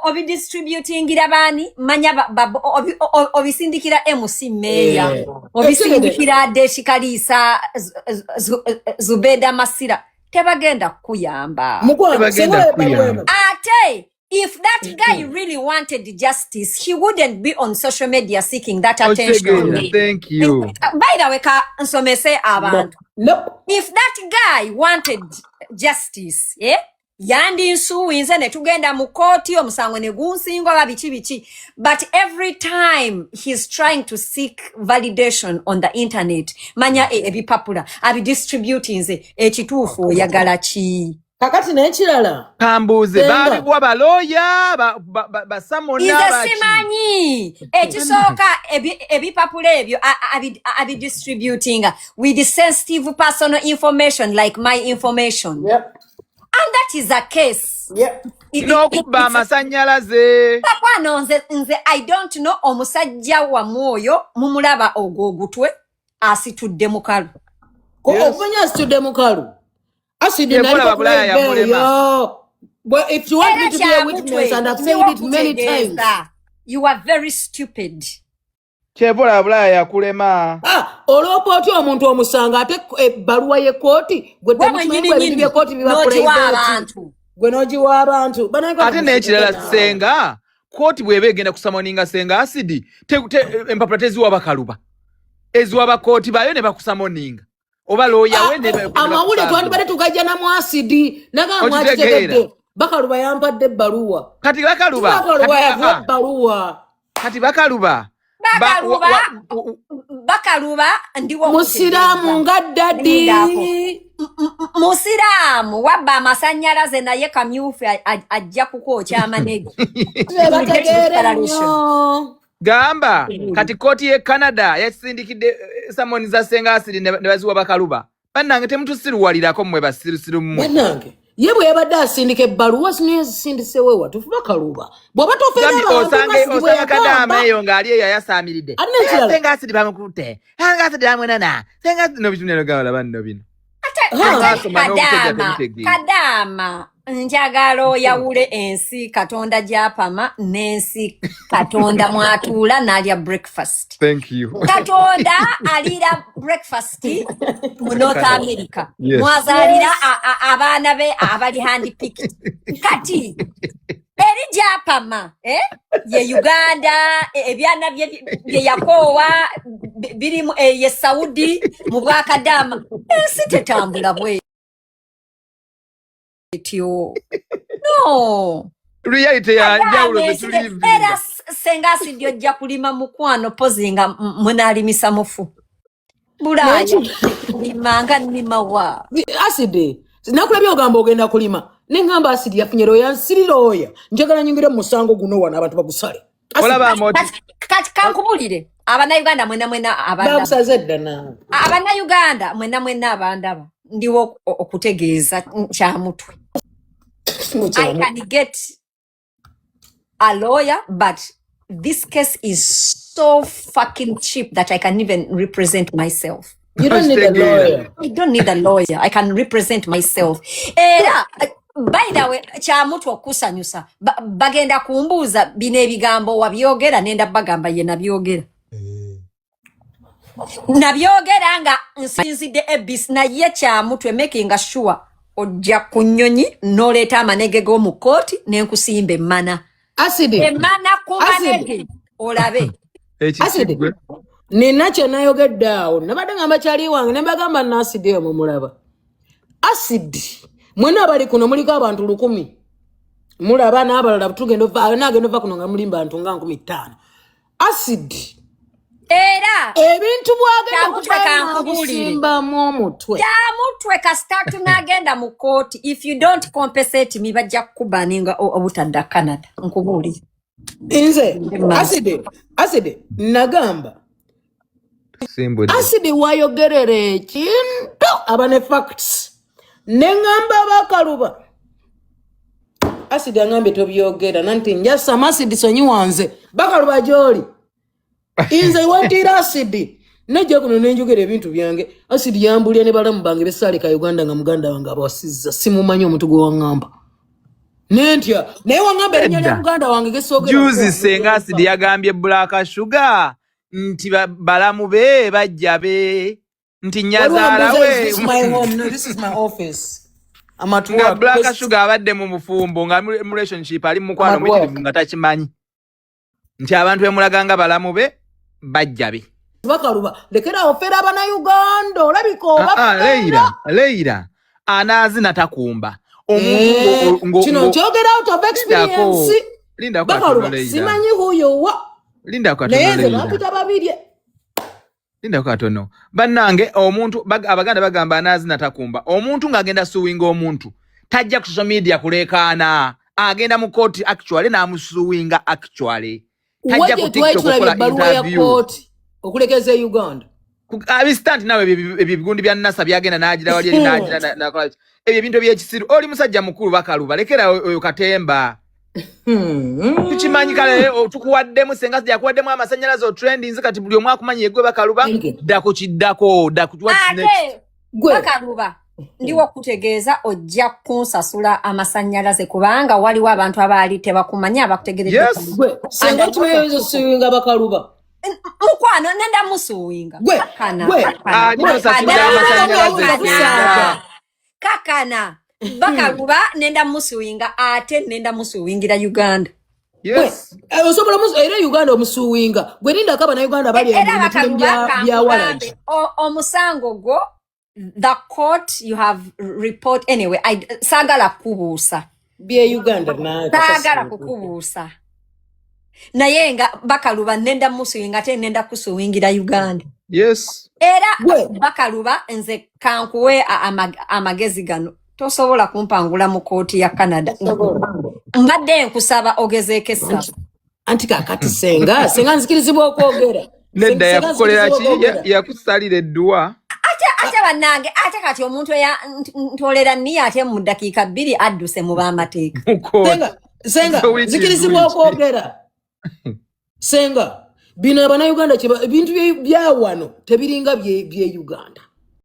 Obidistributingira baani? Manya obisindikira MC Meya, obisindikira Deshikaliisa, Zubeda Masira, tebagenda kukuyamba. Mukwano, Tebagenda singa kukuyamba. Ate if that guy really wanted justice, he wouldn't be on social media seeking that attention. Okitegeera? Thank you. By the way, ka nsomese abantu. Nope. If that guy wanted justice, eh? Yandinsuwinze ne tugenda mu kooti, omusango ne gunsinga oba biki biki. But every time he's trying to seek validation on the internet, manya ebipapula abidistributinze. Ekituufu oyagala ki? Kakati n'ekirala, Kambuuze, Senga. Baabibwa balooya, basamona, Nze baki? simanyi. Ekisooka, ebipapula ebyo abidistributinga with sensitive personal information like my information, and that is a case. N'okubba amasannyalaze. Kwano nze I don't know. Omusajja wammwe oyo mumulaba, ogwo ogutwe asitudde mukalu. Okumanya asitudde mukalu, Acid. Yekola Bulaya yamulema. Well, if you want Era me to be a witness, and I've said it many times. Okutegeeza, you are very stupid. Kyevola Bulaya yakulema. Ah, olwopa otya omuntu omusango, ate ebbaluwa y'ekkooti gwe Gwe temukimanyi mwennyini bwe ebintu nyini by'ekkooti biba n'ogiwa private. abantu. Gwe n'ogiwa abantu. Bannange, Ate n'ekirala, naawe. Senga kooti bw'eba egenda kusummoninga Senga Acid, empapula teziwa bakaluba, eziwa bakooti baayo ne bakusummoninga oba looya we ne Amawulire bakuservinga. Twandibadde tugajja namu Acid nagamba Okitegeera? mwakitegedde, Bakaluba yampadde ebbaluwa. Kati Bakaluba Bakaluba kati, yavuwa ah, ebbaluwa. Kati Bakaluba Bakaluba, Bakaluba, ndiwo Musiraamu nga ddadi. Lindaako. Musiraamu wabba amasannyalaze, naye kamyufu ajja kukwokya amanege. Tebategeere nnyo. Gamba kati kooti ye Canada yasindikidde summons za Senga Acid ne baziwa Bakaluba. Bannange, temutusiruwalirako mmwe basirusiru mmwe. Bannange, ye bwe yabadde asindika ebbaluwa zino yazisindisewo watufu. Bakaluba, bw'oba tofera Gambye abantu, osange Acid bwe osanga Kadaama yagamba eyo ng'ali eyo ayasaamiridde. Ate n'ekirala, Senga Acid bamukutte, Senga Acid bamwenana, Senga Acid no bitu nero banno bino. Ha. Ate Mwasoma n'obuteja Kadaama, temutegeera. Kadaama, njagala oyawule ensi Katonda gy'apama n'ensi Katonda mwatuula n'alya breakfast. Thank you. Katonda aliira breakfast mu North America, mwazaalira abaana be abali handpicked. Kati eri gy'apama, eh? Ye Uganda, ebyana bye bye yakoowa birimu, ye Saudi mu bwakadaama. Ensi tetambula bwetyo, no. Reality ya njawulo. Kadaama, ensi zetulivinga. Era Senga Acid ojja kulima, mukwano, pozi nga munaalimisa mufu Bulaaya. Kulima nga nnima wa? Acid, nakulabye ogamba ogenda kulima, neŋŋamba Acid yafunye looya, nsiri looya, njagala nyingire mu musango guno wano abantu bagusale. Acid, Olaba Amoti. Kati kankubulire, Abannayuganda mwena mwena abandaba, Bagusaze dda naawe. Abannayuganda mwena mwena abandaba, ndiwo okutegeeza kyamutwe. I can get a lawyer, but this case is so fucking cheap that I can even represent myself. You don't need a Okitegeera? lawyer. I don't need a lawyer. I can represent myself. Era, by the way, kyamutwe okusanyusa. Bagenda kumbuuza bino ebigambo wabyogera, nenda bagamba ye nabyogera. Nabyogera nga nsinzidde ABC, naye kyamutwe making sure ojja ku nnyonyi n'oleeta amanege g'omu kkooti n'enkusimba emmana. Acid, Emmana ku Acid. manege olabe. Acid. Ekikigwe. Nina kye nayogedde awo, nabadde ngamba kyali wange ne mbagamba na Acid eyo mumulaba. Acid, mwena abali kuno muliko abantu 1000, mulaba n'abalala tugenda naagenda ova kuno nga mulimba bantu nga 5000. Acid, Era ebintu bwagenda Kyamutwe, kankubuulire. okusimbamu omutwe. Kyamutwe, kasita tunagenda mu kooti, if you don't compensate me, bajja kukubaninga obutadda Canada, nkubuulire. Nze Maaso. Acid, nagamba Simbudde. Acid wayogerera ekintu aba ne facts, neŋŋamba Bakaluba. Acid aŋambye tobyogera nanti njasama. Acid, sonyiwa nze Bakaluba gy'oli, nze wentiira Acid nejja kuno nenjogera ebintu byange. Acid yambulya ne balamu bange besaaleka Uganda nga muganda wange abawasizza, simumanyi omuntu gwe waŋŋamba. Nentya, naye waŋŋamba erinnya lya Edda. muganda wange gesoogera. Juzi Senga Asidi yagambye Black Shuga nti balamu be bajja be nti Waliwo nyazaala ambuuza, we. "Is this my home?" No, this is my office. I'm at Nga work. Black Shuga abadde mu bufumbo, nga mu relationship, ali mu mukwano I'm at work. muyitirivu, nga takimanyi nti abantu bemulaga nga balamu be bajja be. Bakaluba, lekera ofera Abannayuganda, olabika Ah, ah, obafera. Leira, Leira, anaazina takumba omuntu. Eh, kino nkyogera out of Lindako, experience. lindako katono. Bakaluba, Leira, simanyi huyowa, lindako katono. naye nze Leira, bampita Babirye. Lindako katono, bannange. Omuntu Abaganda bagamba anaazina takumba. Omuntu ng'agenda suwinga omuntu tajja ku social media kuleekaana, agenda mu kooti actually n'amusuwinga actually. Tajja Wajje ku twali TikTok tulabye okukola ebbaluwa ya interview. kooti okulekeza e Uganda. Abisitanti nawe, ebyo ebigundi bya NASA byagenda n'agira wali eri n'agira n'akola ki. Ebyo ebintu ebyekisiru. Oli musajja mukulu, Bakaluba, lekera oyo katemba. Tukimanyi kale, tukuwaddemu, Senga yakuwaddemu amasannyalaze, otrendinze, kati buli omu akumanyi yegwe Bakaluba. Thank you. Ddako kiddako, dda ku what's next? Ate Gwe Bakaluba, ndiwo okutegeeza ojja kunsasula amasannyalaze, kubanga waliwo abantu abaali tebakumanyi abakutegeredde. Yes. Gwe senga, okimanyi suwinga Bakaluba? Mukwano, nenda musuwinga. Gwe, Kakana, gwe. kakana, Ani osasudde kakana, amasannyalaze, kakana. Senga? Kakana, Bakaluba nenda musuwinga, ate nenda musuwingira Uganda. Yes. Eh, osobola era Uganda omusuwinga. Gwe lindako, Abannayuganda bali Era mu bitule Bakaluba, bya kankugambe, walagi. Omusango gwo, the court you have report anyway, saagala kukubuusa. Bye Uganda naye. Saagala kukubuusa, naye nga Bakaluba nenda musuwinga, ate nenda kusuwingira Uganda. Era Gwe. Bakaluba, nze kankuwe amagezi gano. Tosobola kumpangula mu kooti ya Canada. Mbadde nkusaba ogezeeko essaba. Anti kakati senga nzikirizibwa okwogera? Nedda. Senga, Yakukolera ki? nzikirizibwa okwogera? Yakusalira edduwa. Ate bannange, ate kati omuntu eya ntolera niye, ate mu ddakiika 2 adduse mu b'amateeka. Mu kooti. Senga, So which is nzikirizibwa which? okwogera? Senga, bino Abannayuganda ebintu bya wano tebiringa bye Uganda.